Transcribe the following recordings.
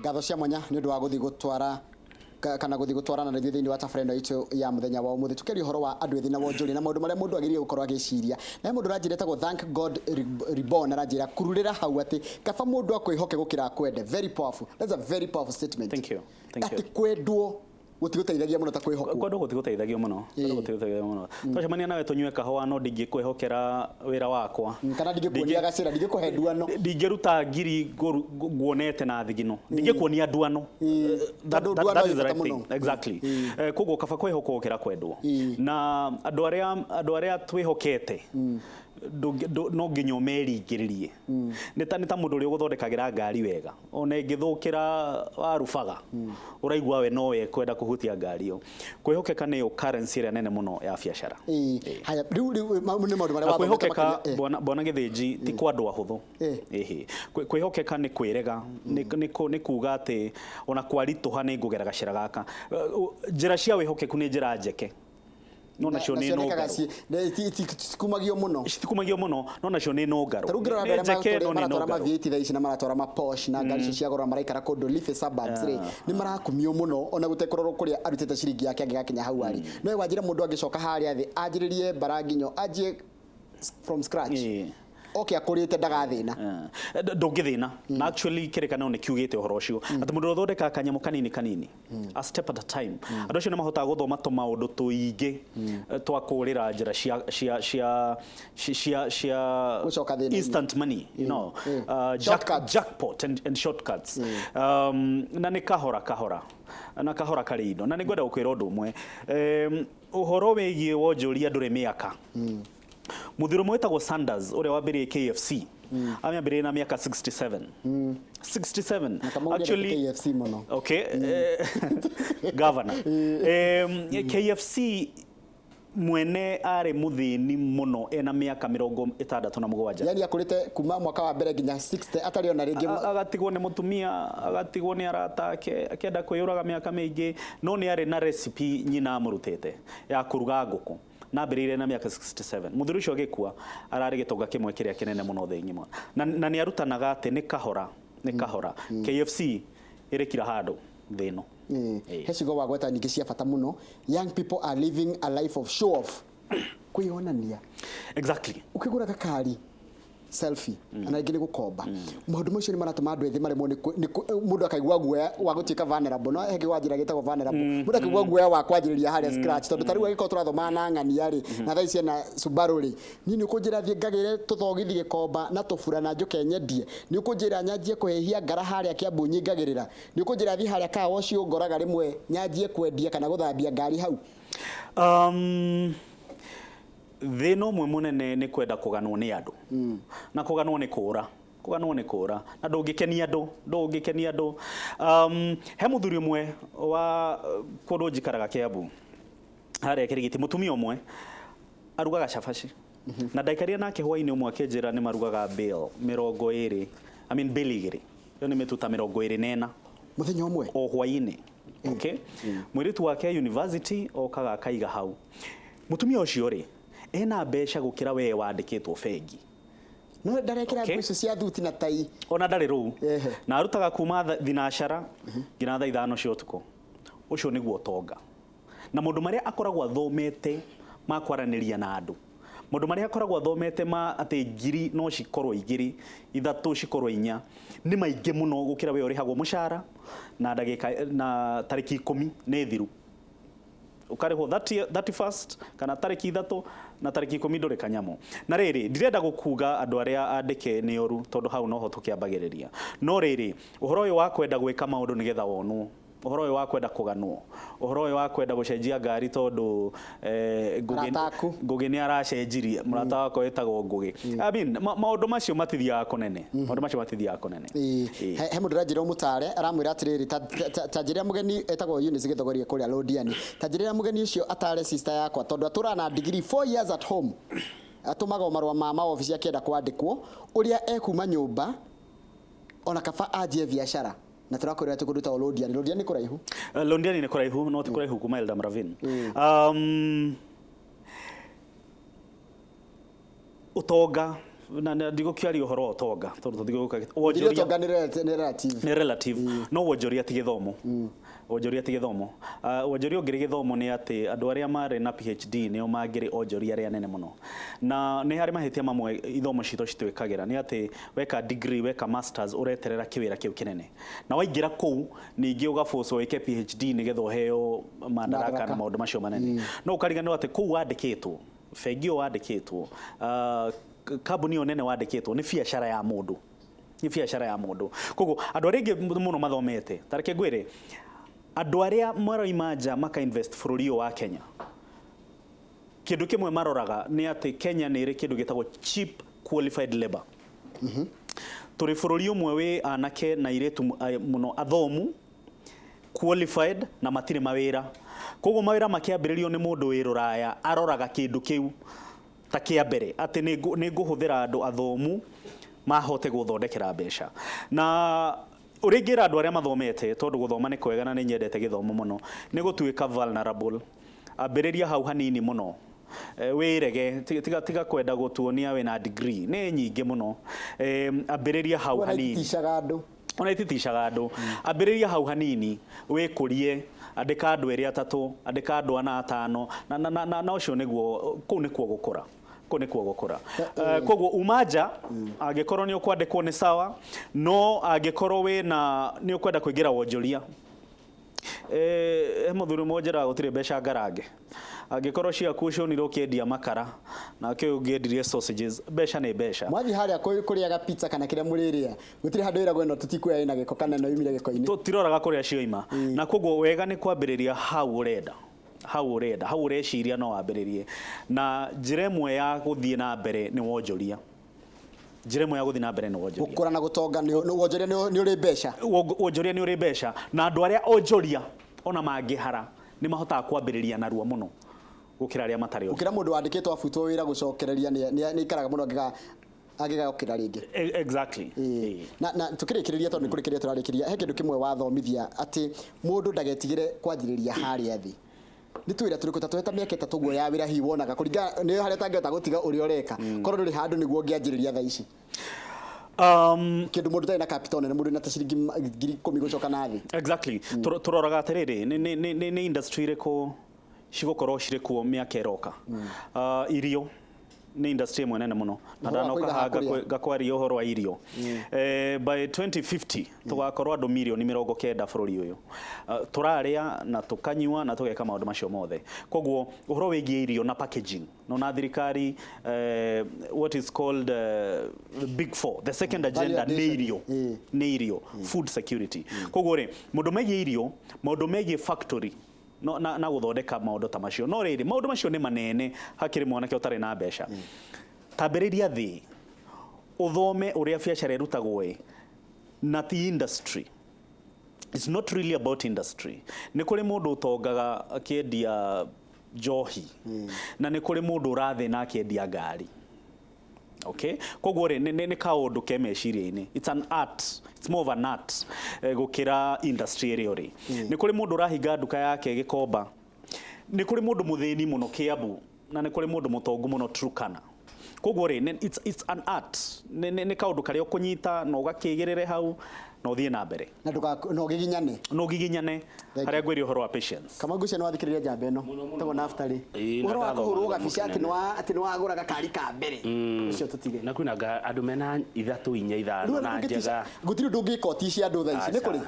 Ngatho cia mwanya nĩ ũndũ wa gũthiĩ gũtwara kana gũthiĩ gũtwarana na ithuĩ thĩinĩ wa tabarĩra ĩno itũ ya mũthenya wa ũmũthĩ, tũkĩaria ũhoro wa andũ ethĩ na wonjoria na maũndũ marĩa mũndũ agĩrĩire gũkorwo agĩciria. Na he mũndũ ũranjĩra etagwo Thank God Reborn, aranjĩra kururĩra hau atĩ kaba mũndũ akwĩhoke gũkĩra akwende. Very powerful. That's a very powerful statement. Thank you. Thank you. Atĩ kwendwo gũtigũteithagia mũno ta kwĩhokwo. Kwendwo gũtigũteithagia mũno. Kwendwo gũtigũteithagia mũno. Twacemania nawe tũnyue kahũa no ndingĩkwĩhokera wĩra wakwa. Kana ndingĩkuonia gacĩra, ndingĩkũhe nduano. Ndingĩruta ngiri nguonete na thigino. Ndingĩkuonia nduano. Tondũ nduano That ĩ is the bata right thing. mũno. Exactly. Koguo kaba kwĩhokwo gũkĩra kwendwo. Na andũ arĩa twĩhokete no nginya ũmeringĩrĩrie. Nĩ ta mũndũ ũrĩa ũgũthondekagĩra ngari wega, ona ĩngĩthũkĩra warubaga, ũraigua we nowe kwenda kũhutia ngari ĩyo. Kwĩhokeka nĩyo currency ĩrĩa nene mũno ya biacara. Haya, rĩu nĩ maũndũ marĩa Na wathomete kwĩhokeka makĩria. bwana Gĩthĩnji, ti kwa andũ ahũthũ. Ĩhĩ. Kwĩhokeka nĩ kwĩrega, nĩ kuga atĩ ona kwaritũha nĩ ngũgera gacĩra gaka. Njĩra cia wĩhokeku nĩ njĩra njeke, no nacio nĩ cionekaga nũngarũ. Citikumagio mũno. Citikumagio mũno, no nacio nĩ nũngarũ. Ta rĩu ngĩrora Nĩ andũ arĩa njeke no nĩ maratwara ma nũngarũ. V8 thaa ici na maratwara ma Porsche na ngari icio cia goro na maraikara kũndũ leafy suburbs rĩ, nĩ marakumio mũno ona gũtekũrorwo kũrĩa arutĩte ciringi yake angĩgakinya hau arĩ. No we wanjĩra mũndũ angĩcoka harĩa thĩ anjĩrĩrie mbara nginyo anjie from scratch, oke akũrĩte, ndagathĩna? Ndũngĩthĩna. Na actually kĩrĩkanĩro nĩ kiugĩte ũhoro ũcio atĩ mũndũ ũrĩa ũthondekaga kanyamũ kanini kanini, a step at a time, andũ acio nĩ mahotaga gũthoma tũmaũndũ tũingĩ twa kũrĩra njĩra cia Gũcoka thĩna-inĩ. Instant money, Shortcuts. Jackpot and shortcuts. Na nĩ kahora kahora na kahora karĩ indo. Na nĩ ngwenda gũkwĩra ũndũ ũmwe, ũhoro wĩgiĩ wonjoria ndũrĩ mĩaka. Mũthuri ũmwe wĩtagwo Sanders ũrĩa wambĩrĩirie KFC amĩambĩrĩirie na mĩaka 67, 67. Na Kamau nĩendete KFC mũno. Okay, governor, KFC mwene arĩ mũthĩni mũno ena mĩaka 67. Yani akũrĩte kuma mwaka wa mbere nginya 60 atarĩ ona rĩngĩ. Agatigwo nĩ mũtumia, agatigwo nĩ arata ake, akĩenda kwĩyũraga mĩaka mĩingĩ, no nĩ arĩ na recipe nyina amũrutĩte ya kũruga ngũkũ na ambĩrĩirie na mĩaka 67. Mũthuri ũcio agĩkua ararĩ gĩtonga kĩmwe kĩrĩa kĩnene mũno thĩ ng'ima, na nĩ arutanaga atĩ nĩ kahora nĩ kahora KFC ĩrĩ kira handũ thĩ ĩno. He ciugo wagweta nyingĩ cia bata mũno: young people are living a life of show off, kwĩyonania. Ũkĩgũra gakari, selfie, na rĩngĩ nĩ gũkomba. Maũndũ macio nĩ maratũma andũ ethĩ maremwo nĩ mũndũ akaigua guoya wa gũtuĩka vulnerable. No he wa njĩra gĩtagwo vulnerable, mũndũ akaigua guoya wa kwanjĩrĩria harĩa scratch, tondũ ta rĩu angĩkorwo tũrathomaga na ng'ania rĩ, na thaa ici ena Subaru rĩ, niĩ nĩ ũkũnjĩra thiĩ ngagĩre tũthogithi gĩkomba na tũbura na njũke nyendie? Nĩ ũkũnjĩra nyanjie kũhĩhia ngara harĩa Kiambu nyingagĩrĩra? Nĩ ũkũnjĩra thiĩ harĩa car wash ũngoraga rĩmwe nyanjie kwendia kana gũthambia ngari hau? Thĩna ũmwe mũnene nĩ kwenda kũganwo nĩ andũ, na kũganwo nĩ kũra, kũganwo nĩ kũra, na ndũngĩkenia andũ, ndũngĩkenia andũ. He mũthuri ũmwe wa kũndũ njikaraga Kiambu harĩa Kĩrigiti, mũtumia ũmwe arugaga cabaci, na ndaikarire nake hwainĩ ũmwe akĩnjĩra nĩ marugaga bale 20, I mean bale 2, ĩyo nĩ mĩtu ta 24. Mũthenya ũmwe? O hwainĩ. Okay, mũirĩtu wake university okaga akaiga hau. Mũtumia ũcio rĩ, ena mbeca gũkĩra we wandĩkĩtwo bengi. No ndarekĩra nguo icio cia thuti na tai. Ona ndarĩ rũu. Na arutaga kuma thinacara nginya thaa 5 cia ũtukũ. Ũcio nĩguo ũtonga. Na maũndũ marĩa akoragwo athomete ma kwaranĩria na andũ, maũndũ marĩa akoragwo athomete ma atĩ ngiri no cikorwo igĩrĩ, ithatũ cikorwo inya, nĩ maingĩ mũno gũkĩra we ũrĩhagwo mũcara na ndagĩka na tarĩki 10 nĩ thiru. Ũkarĩhwo 30, 31st kana tarĩki 3 na tarĩki 10 ndũrĩ kanyamũ. Na rĩrĩ, ndirenda gũkuga andũ arĩa andĩke nĩ oru, tondũ hau noho tũkĩambagĩrĩria. No rĩrĩ, ũhoro ũyũ wa kwenda gwĩka maũndũ nĩgetha wonwo, ũhoro ũyũ wa kwenda kũganwo, ũhoro ũyũ wa kwenda gũcenjia ngari tondũ Ngũgĩ Mũrata aku. Ngũgĩ nĩ aracenjirie, mũrata wakwa wĩtagwo Ngũgĩ. I mean, maũndũ macio matithiaga kũnene, maũndũ macio matithiaga kũnene. He mũndũ ũranjĩra ũmũtare, aramwĩra atĩrĩrĩ, ta njĩrĩra mũgeni etagwo Eunice Gĩthogorie kũrĩa Londiani, ta njĩrĩra mũgeni ũcio atare sister yakwa tondũ atũraga na degree 4 years at home, atũmaga o marũa ma maobici akĩenda kwandĩkwo ũrĩa ekuma nyũmba, ona kaba anjie biacara. Na tũrakwĩra atĩ kũndũ ta Londiani, Londiani nĩ kũraihu. Londiani nĩ kũraihu, no ti kũraihu kuma Eldam Ravine. Ũtonga Na ndigũkĩaria ũhoro wa ũtonga tondũ tũtigũka. Wonjoria ũtonga nĩ relative. Nĩ relative, no wonjoria ti gĩthomo. Wonjoria ti gĩthomo. Wonjoria ũngĩrĩ gĩthomo nĩ atĩ andũ arĩa marĩ na PhD nĩo mangĩrĩ onjoria arĩa anene mũno. Na nĩ harĩ mahĩtia mamwe ithomo citũ citwĩkagĩra, nĩ atĩ weka degree, weka masters, ũreterera kĩwĩra kĩu kĩnene, na waingĩra kũu ningĩ ũgabũcwo wĩke PhD nĩgetha ũheo madaraka na maũndũ macio manene. No ũkariganĩrwo atĩ kũu wandĩkĩtwo, bengi ĩyo wandĩkĩtwo, kambuni ĩyo nene wandĩkĩtwo, nĩ biacara ya mũndũ, nĩ biacara ya mũndũ. Koguo andũ arĩa aingĩ mũno mathomete, ta reke ngwĩre, andũ arĩa maroima nja maka invest bũrũri ũyũ wa Kenya, kĩndũ kĩmwe maroraga nĩ atĩ Kenya nĩ ĩrĩ kĩndũ gĩtagwo cheap qualified labor. Tũrĩ bũrũri ũmwe wĩ anake na airĩtu mũno athomu, qualified, na matirĩ mawĩra. Koguo mawĩra makĩambĩrĩrio nĩ mũndũ wĩ rũraya, aroraga kĩndũ kĩu ta kĩa mbere, atĩ nĩ ngũhũthĩra andũ athomu mahote gũthondekera mbeca. Na ũrĩa ingĩra andũ arĩa mathomete, tondũ gũthoma nĩ kwega na nĩ nyendete gĩthomo mũno, nĩ gũtuĩka vulnerable. Ambĩrĩria hau hanini mũno, wĩrege, tiga kwenda gũtuonia wĩna degree nĩ nyingĩ mũno. Ambĩrĩria hau hanini. Ititishaga andũ. Ona ititishaga andũ. Ambĩrĩria hau hanini, wĩkũrie, andĩka andũ erĩ atatũ, andĩka andũ ana atano, na ũcio nĩguo, kũu nĩkuo gũkũra. Kũu nĩkuo gũkũra. Koguo uma nja, angĩkorwo nĩ ũkwandĩkwo nĩ sawa, no angĩkorwo wĩna nĩ ũkwenda kũingĩra wonjoria, he mũthuri ũmwe ũnjĩraga gũtirĩ mbeca ngarange. Angĩkorwo ciaku ũcionire ũkĩendia makara, nake ũyũ ũngĩendirie sausages, mbeca nĩ mbeca. Mwathiĩ harĩa kũrĩaga pizza kana kĩrĩa mũrĩrĩa, gũtirĩ handũ wĩragwo ĩno tũtikuoya ĩna gĩko kana ĩno yumire gĩko-inĩ. Tũtiroraga kũrĩa cioima. Na koguo wega nĩ kwambĩrĩria hau ũrenda. Hau ũrenda, hau ũreciria no wambĩrĩrie. Na njĩra ĩmwe ya gũthiĩ na mbere nĩ wonjoria. Njĩra ĩmwe ya gũthiĩ na mbere nĩ wonjoria. Gũkũra na gũtonga nĩ wonjoria nĩ ũrĩ mbeca. Wonjoria nĩ ũrĩ mbeca. Na andũ arĩa onjoria ona mangĩhara nĩ mahotaga kwambĩrĩria narua mũno gũkĩra arĩa matarĩ onjoria. Gũkĩra mũndũ wandĩkĩtwo abutwo wĩra gũcokereria nĩ aikaraga mũno angĩgokĩra rĩngĩ. Exactly. Na tukĩrĩkĩrĩria tondũ nĩ kũrĩkĩrĩria tũrarĩkĩria, he kĩndũ kĩmwe wathomithia atĩ mũndũ ndagetigĩre kwanjĩrĩria harĩa thĩ. Nĩ twĩra tũrĩkũ ta tweta mĩaka ĩtatũ guo ya wĩra hihi wonaga kũringana nĩ harĩa ũtangĩhota gũtiga ũrĩa ũreka. Korwo ndũrĩ handũ nĩguo ũngĩanjĩrĩria thaa ici. Kĩndũ mũndũ ũtarĩ na capital nene, mũndũ wĩna ta ciringi 10,000 gũcoka na thĩ. Exactly. Tũroraga atĩrĩrĩ, nĩ industry irĩkũ cigũkorwo cirĩ kuo mĩaka ĩroka? Irio nĩ industry ĩmwe nene mũno. Na Ũhoro wa ndanoka kũiga haha hakũrĩa. ngakwaria ũhoro wa irio. By 2050 tũgakorwo andũ mirioni 90 bũrũri ũyũ. Tũrarĩa na tũkanyua na tũgeka maũndũ macio mothe. Koguo ũhoro wĩgiĩ irio na packaging, no na thirikari, what is called big four, the second agenda Value nĩ addition. irio. Nĩ irio, food security. Koguo rĩ, maũndũ megiĩ irio, maũndũ megiĩ factory, no, na gũthondeka maũndũ ta macio. No rĩrĩ, maũndũ macio nĩ manene hakĩrĩ mwanake ũtarĩ na mbeca. Tambĩrĩria thĩ, ũthome ũrĩa biacara ĩrutagwo ĩ, na ti industry. It's not really about industry. Nĩ kũrĩ mũndũ ũtongaga akĩendia njohi, na nĩ kũrĩ mũndũ ũrathĩna akĩendia ngari. Okay? Koguo rĩ, nĩ kaũndũ ke meciria-inĩ. It's an art. It's more of an art, gũkĩra industry ĩrĩa ũrĩ. Nĩ kũrĩ mũndũ ũrahinga nduka yake Gĩkomba. Nĩ kũrĩ mũndũ mũthĩni mũno Kiambu, na nĩ kũrĩ mũndũ mũtongu mũno Turkana. Koguo rĩ, it's an art. Nĩ kaũndũ karĩa ũkũnyita na ũgakĩigĩrĩre hau na ũthiĩ na mbere. Na ndũga-, na ũgiginyane. Na ũgiginyane. Thank Harĩa you. ngwĩria ũhoro wa patience. Kamau ngwĩciria nĩ wathikĩrĩria njamba ĩno. Mũno, mũno. Tagwo Naftali. Ĩĩ, na Ũhoro wa ndathoma kũhũrwo gĩthomo gabica kĩnene. atĩ nĩ wagũra gakari ka mbere. Ũcio tũtige. Na kwĩna andũ mena 3, 4, 5 Rĩu na ndũngĩticia- njega. Gũtirĩ ũndũ ũngĩka ũticie andũ thaa ici. Nĩ Aca. kũrĩ?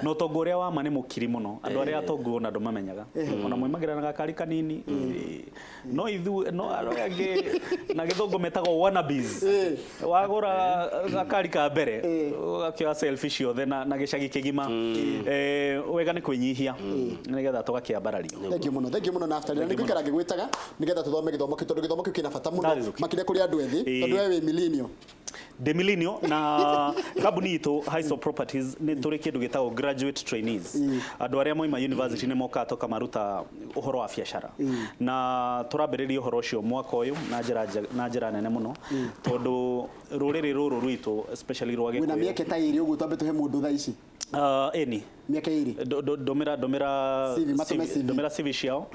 Na ũtonga ũrĩa wa ma nĩ mũkiri mũno. Andũ arĩa atongu ona ndũmamenyaga. Ona moimagĩra na gakari kanini. No ithuĩ, no arĩa angĩ na gĩthũngũ metagwo wannabes. Wagũra gakari ka mbere, ũgakĩoya selfie ciothe na gĩcagi kĩgima. Wega nĩ kwĩnyihia, nĩgetha tũgakĩambarario. Thank you mũno, thank you mũno Naftali. Na Thank you nĩngũikara ngĩgwĩtaga nĩgetha tũthome gĩthomo kĩu, tondũ gĩthomo kĩu kĩna bata mũno, That is okay. makĩria kũrĩ andũ ethĩ, tondũ we wĩ millennial. Ndĩ millennial na kambuni itũ Highsop Properties nĩ tũrĩ kĩndũ gĩtagwo graduate trainees. Andũ arĩa moima university nĩ mokaga tũkamaruta ũhoro wa biacara. Na tũrambĩrĩria ũhoro ũcio mwaka ũyũ na njĩra nene mũno, tondũ rũrĩrĩ rũrũ rwitũ especially rwa Wĩna Gĩkũyũ. mĩeke ta ĩrĩ ũguo twambe tũhe mũndũ thaa ici. Ĩni. Mĩaka ĩrĩ. Ndũmĩra ndũmĩra CV, matũme CV, CV. ndũmĩra CV ciao,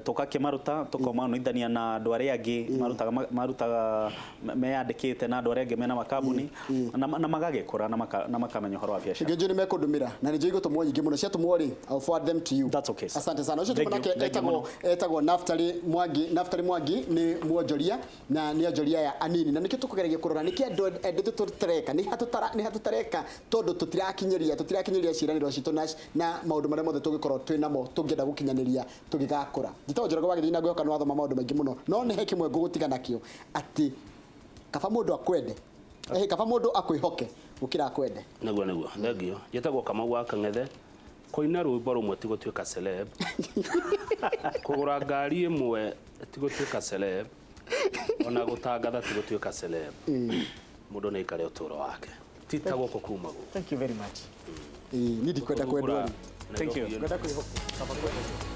tũgakĩmaruta, tũkomanithania na andũ arĩa angĩ marutaga meyandĩkĩte na andũ arĩa angĩ mena makambuni na magagĩkũra na makamenya ũhoro wa biacara. Ngĩnjũ nĩ mekũndũmĩra na nĩ njũĩ igũtũmwo nyingĩ mũno, ciatũmwo rĩ, I'll forward them to you. That's okay, sir. Asante sana. Ũcio Thank you. tũmonake. Thank you Etagwo mũno. etagwo Naftali Mwangi. Naftali Mwangi nĩ mwonjoria na nĩ onjoria ya anini, na nĩkĩo tũkũgeragia kũrora nĩkĩ andũ endete tũtareka, nĩ ha tũtareka, tondũ tũtirakinyĩria ciĩranĩro citũ na maũndũ marĩa mothe tũngĩkorwo twĩ namo tũngĩenda gũkinyanĩria tũngĩgakũra. Njĩtagwo Njoroge wa Gĩthii na ngwĩhoka nĩ wathoma maũndũ maingĩ mũno, no nĩ he kĩmwe ngũgũtiga nakĩo, atĩ kaba mũndũ akwende, kaba mũndũ akwĩhoke gũkĩra akwende. Nĩguo, thengio. Njĩtagwo Kamau wa Kang'ethe. Kũina rwĩmbo rũmwe ti gũtuĩka celeb, kũgũra ngari ĩmwe ti gũtuĩka celeb, ona gũtangatha ti gũtuĩka celeb. Mũndũ nĩ aikare ũtũũro wake, ti ta gũkũ kumagwo. Thank you very much. Ĩĩ, niĩ ndikwenda kwendwo rĩ. Thank you. Ngwenda kwĩhokwo, kaba kwendwo.